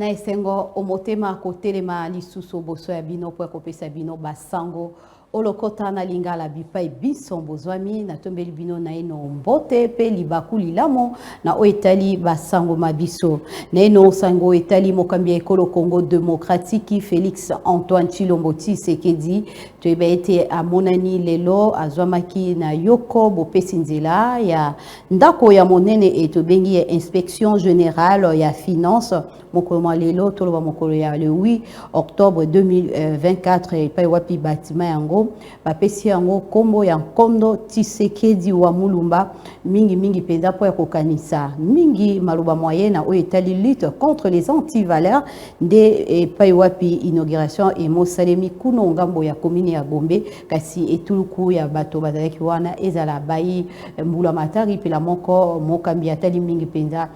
Na esengo o motema kotelema lisusu boso ya bino mpo ya kopesa bino basango olokota na lingala bipai biso bozwami. Natombeli bino naino mbote mpe libaku lilamo na oyo etali basango ma biso. Naino sango etali mokambi ya ekolo Congo démocratique Félix Antoine Tshilombo Tshisekedi. Toyeba ete amonani lelo azwamaki na yoko bopesi nzela ya ndako ya monene e tobengi ya Inspection générale ya finance mokolo mwa lelo, toloba mokolo ya le 8 octobre 2024, epai wapi batima yango bapesi yango nkombo ya Nkondo Tshisekedi wa Mulumba, mingimingi mpenza mpo ya kokanisa mingi maloba moyen na oyo etali lutte contre les antivaleurs. Nde epai wapi inauguration emosalemi kuno ngambo ya commune ya Gombe, kasi etuluku ya bato bazalaki wana ezala bai mbula matari mpela moko mokambi atali mingi mpenza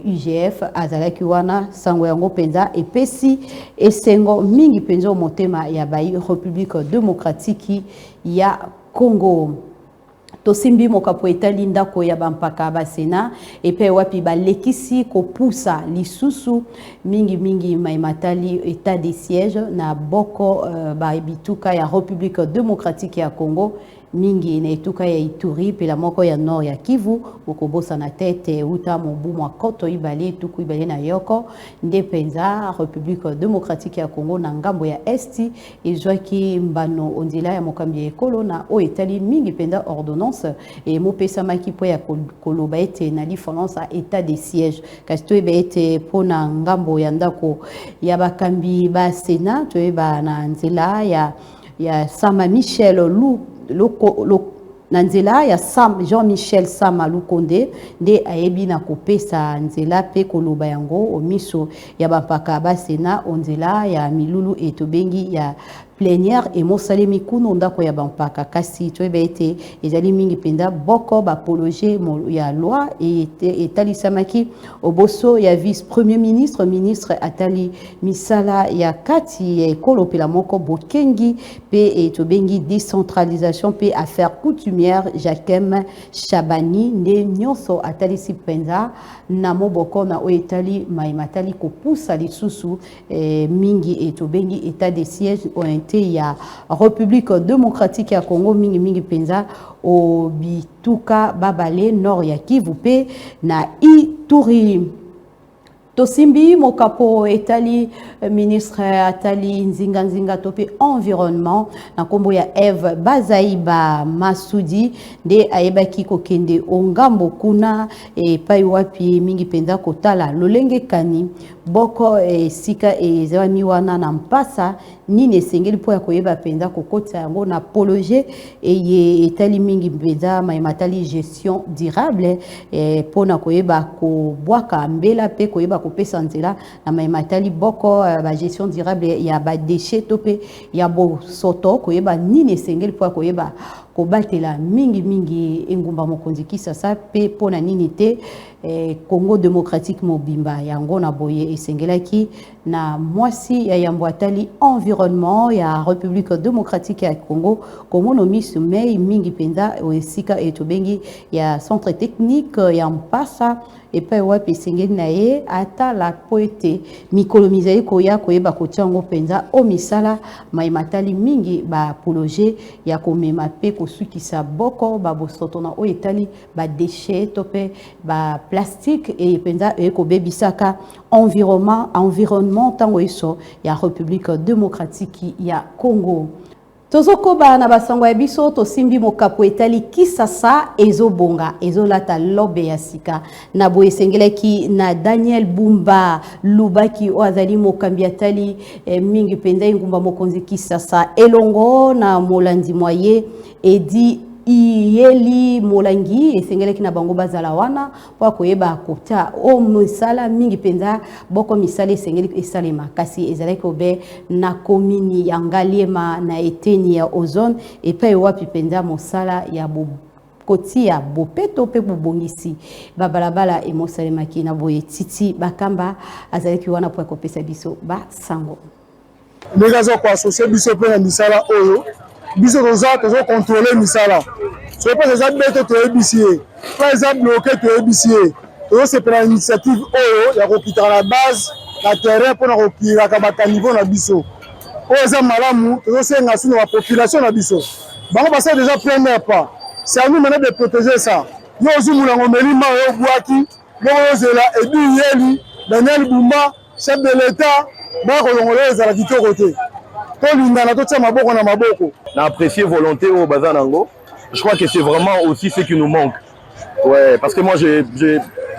IGF azalaki wana. Sango yango mpenza epesi esengo mingi mpenza motema ya bai République démocratique ya Congo. Tosimbi mokapo etali ndako ya bampaka basena, epai wapi balekisi kopusa lisusu mingimingi maimatali état de siège na boko babituka ya République démocratique ya Congo, mingi na etuka ya Ituri mpela moko ya nord ya Kivu. Bokobosana te ete uta mobu mwa 2021 nde mpenza République démocratique ya Congo na ngambo ya esti ezwaki mbano onzela ya mokambi ya ekolo na oyo etali mingi mpenza ordonnance emopesamaki mpo ya koloba ete na lifalansa état de siège. Kasi toyeba ete mpo na ngambo ya ndako ya bakambi ba Sénat, toyeba na nzela ya Sama Michel Lu, loko, lo, na nzela ya Sam, Jean-Michel Sama Lukonde nde ayebi na kopesa nzela mpe koloba yango omiso ya bampaka basena onzela ya milulu e tobengi ya plénière emosalemi kuno ndako ya bampaka. Kasi toyeba ete ezali mingi mpenza boko baprojet ya loi etalisamaki oboso ya vice premier ministre, ministre atali misala ya kati ya ekolo mpela moko bokengi mpe tobengi décentralisation mpe affaire coutumière, Jacquem Chabani, nde nyonso atalisi mpenza na moboko na oyo etali mayema atali kopusa lisusu mingi e tobengi état de siège oyo ya République démocratique ya Congo, mingimingi mpenza obituka babale nord ya Kivu mpe na Ituri. Tosimbi mokapo etali ministre atali nzinganzinga to mpe environnement na nkombo ya Eve Bazaiba Masudi, nde ayebaki kokende ongambo kuna epai wapi mingi mpenza kotala lolenge kani boko esika ezwami wana na mpasa nini esengeli mpo ya koyeba mpenza kokotisa yango na projet eye etali mingi mpenza mayema etali gestion durable, mpona koyeba kobwaka mbela mpe koyeba kopesa nzela na mayema etali boko bagestion durable ya badéchets to mpe ya bosoto, koyeba nini esengeli mpo ya koyeba kobatela mingimingi engumba mokonzi Kisasa mpe mpona nini te Congo démocratique mobimba. Yango na boye esengelaki na mwasi ya yambo atali environnement ya République démocratique ya Congo komono miso mei mingi mpenza esika e tobengi ya centre technique ya Mpasa, epai wapi esengeli na ye atala mpo ete mikolo mizali koya koyeba kotia yango mpenza o misala mayema atali mingi baprojet ya komema mpe kosukisa boko babosoto na oyo etali badéchets to mpe baplastique eye mpenza ekobebisaka environnement ntango nyonso ya République démocratique ya Congo. Tozokoba na basango ya biso. Tosimbi mokapo etali Kisasa ezobonga, ezolata lobe ya sika. Na boye esengelaki na Daniel Bumba Lubaki oyo azali mokambi atali mingi mpenza engumba mokonzi Kisasa, elongo na molandi mwa ye Edi Iyeli Molangi, esengelaki na bango bazala wana mpo koyeba kotia o misala mingi mpenza boko misala esengeli esalema. Kasi ezalaki obe na komini ya Ngaliema na eteni ya Ozone, epai wapi mpenza mosala ya kotia bopeto mpe bobongisi babalabala emosalemaki. Na boye Titi Bakamba azalaki wana mpo ya kopesa biso basango. Ndenge aza koassocier biso mpe na misala oyo biso toza tozocontrôler misala, soki mpe eza beto toyebisi ye, mpe eza bloqué toyebisi ye. Tozosepela na initiative oyo ya kokitaka na base. na terrain mpona kokiraka bacaniveaux na biso. Oyo eza malamu, tozosenga sino bapopulation na biso, bango basala déjà premier pas, c'est à nous maintenant de protéger ça. Yo ozwi molango, omeli mai, oyo obwaki bongo, ozela Edu Yeli, Daniel Bumba, chef de l'État, baya kolongola oyo, ezala kitoko te. Tolingana, totia maboko na maboko. Na apprécier volonté oyo baza nango. Je crois que c'est vraiment aussi ce qui nous manque, ouais, parce que moi je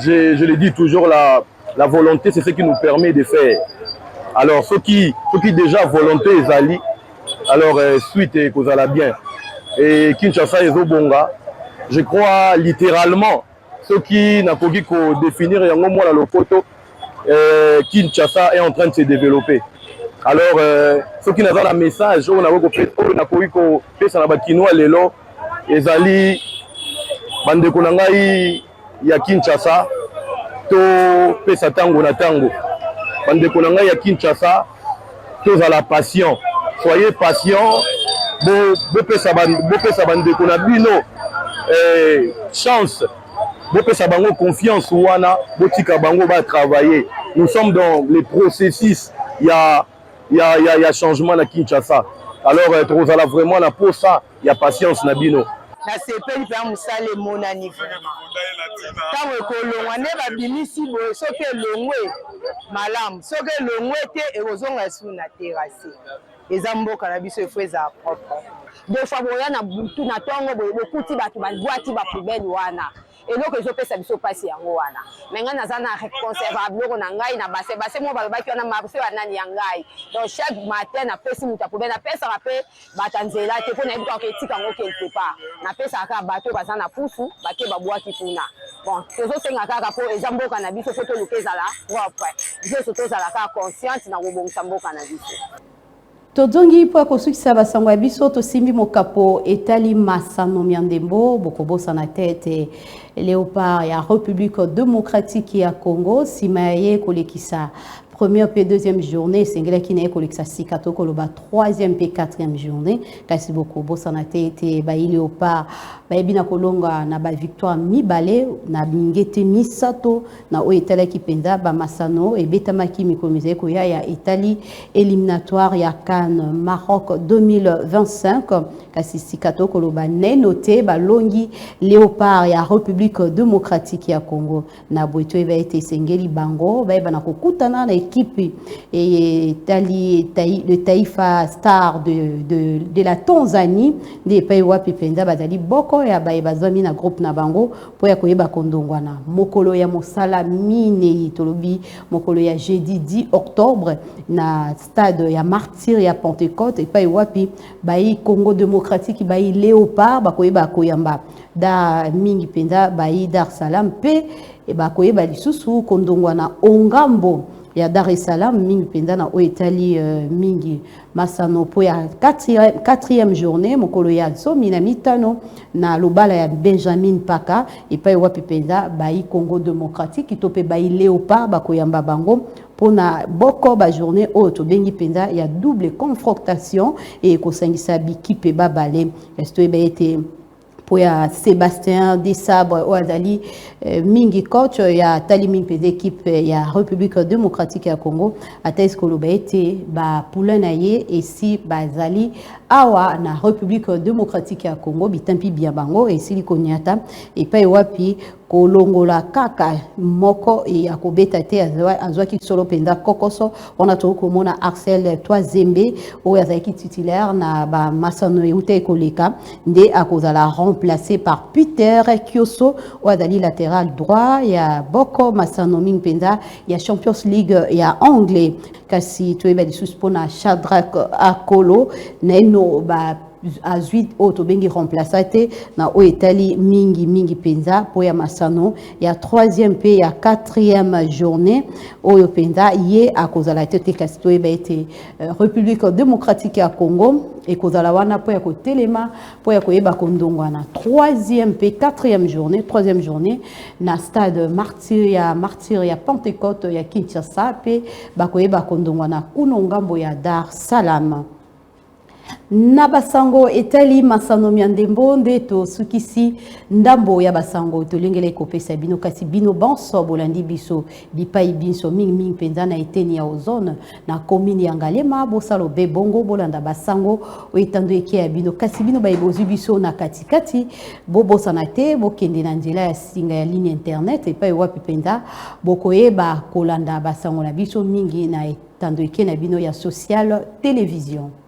le dis toujours, la volonté, c'est ce qui nous permet de faire. Alors soki déjà volonté ezali, alors suite ekozala bien et Kinshasa ezobonga. Je crois, littéralement, soki nakoki kodéfinir yango mwana lopoto, Kinshasa est en train de se développer. Alors soki naza na message oyo nakoki kopesa na bakinois lelo, ezali: bandeko na ngai ya Kinshasa, topesa ntango na ntango. Bandeko na ngai ya Kinshasa, tozala patient, soyez patient, bopesa bandeko na bino chance, bopesa bango confiance wana, botika bango batravailler. Nous sommes dans les processus ya changement na Kinshasa. Alors tokozala vraiment na posa ya patience na bino. Nasepeli mpenza, mosala emonani vraiment. Ntango ekolongwa nde babimisi boye, soki elongwe malamu, soki elongwe te, ekozonga esu na terrasse. Eza mboka na biso, efo ezala propre. Des fois boya na butu, na ntongo boye, bokuti bato babwati bapoubelles wana. Eloko ezopesa biso mpasi yango wana. Me ngai naza na conserver biloko na ngai na base base mo balobaki wana, marché ya nani ya ngai. Donc chaque matin napesi moto ya poubelle, napesaka mpe bato ya nzela te, mpo nayebi kaka etika yango quelque part. Napesaka kaka bato oyo baza na pusu, bake babwaki kuna. Bon, tozosenga kaka, mpo eza mboka na biso, fo toluka ezala propre. Biso tozala kaka consciente na kobongisa mboka na biso. Tozongi mpo ya kosukisa basango ya biso. Tosimbi mokapo etali masano ya ndembo. Bokobosana te ete Léopard ya République démocratique ya Congo, nsima ya ye kolekisa première mpe deuxième journée, esengelaki na ye kolekisa sika to koloba troisième mpe quatrième journée. Kasi bokobosana te ete bayi Léopard bayebi na kolonga na bavictoire mibale na mingete misato na oyo etalaki mpenza bamasano ebetamaki mikolo mizali koya ya etali éliminatoire ya CAN Maroc 2025. Kasi sika to koloba neno te, balongi Léopard ya République démocratique ya Congo. Na boye toyeba ete esengeli bango bayeba na kokutana na équipe etali le Taifa Star de la Tanzanie, nde epai wapi mpenza bazali boko ya baye bazwami na groupe na bango mpo ya koyeba kondongwana mokolo ya mosala minei, tolobi mokolo ya jeudi 10 octobre, na stade ya Martyr ya Pentecôte, epai wapi bayi Congo démocratique, bayi Léopard, bakoyeba koyamba da mingi mpenza bayi Dar Salam, mpe bakoyeba lisusu kondongwana ongambo ya Dar es Salaam, mingi mpenza na oyo etali mingi masano mpo ya quatrième journée, mokolo ya 15 na lobala ya Benjamin Mkapa, epai wapi mpenza bayi Congo démocratique to mpe bayi Léopard bakoyamba bango mpona boko bajournée oyo tobengi mpenza ya double confrontation ekosangisa bikipe babale. Kasi toyeba ete mpo ya Sébastien Desabre, oyo azali mingi coach ya tali mingi mpenza équipe ya République démocratique ya Congo, ata koloba ete bapoulain na ye esi bazali awa na République démocratique ya Congo, bitampi bia bango esili koniata epai wapi, kolongola kaka moko ya kobeta te, azwaki solo mpenza kokoso wana. Tokoki komona Axel Twazembe, oyo azalaki titulaire na bamasano euta ekoleka, nde akozala remplacé par Peter Kioso, oyo azali latéral droit ya boko masano mingi mpenza ya Champions League ya anglais. Kasi toyeba lisusu mpona Shadrack Akolo, naino ba azwi oyo tobengi remplaçant te na oyo etali mingi mingi mpenza mpo ya masano ya troisième mpe ya quatrième journée oyo mpenza ye akozala te te. Kasi toyeba ete République démocratique ya Congo ekozala wana mpo ya kotelema, mpo ya koyeba kondongwana troisième mpe quatrième journée, troisième journée na stade Martyr ya Martyr ya Pentecôte ya Kinshasa, mpe bakoyeba kondongwana kuno ngambo ya Dar Salam. Na basango etali masano mya ndembo nde tosukisi ndambo ya basango tolengeli kopesa bino, kasi bino banso bolandi biso bipai binso, mingimingi mpenza na eteni ya ozone na commune ya Ngaliema, bosala obe bongo bolanda basango oyo etando eke ya bino. Kasi bino baye bozwi biso na katikati, bobosana te bokende na nzela ya singa ya ligne internet epai wapi mpenza bokoyeba kolanda basango na biso mingi na etando eke na bino ya Social Télévision.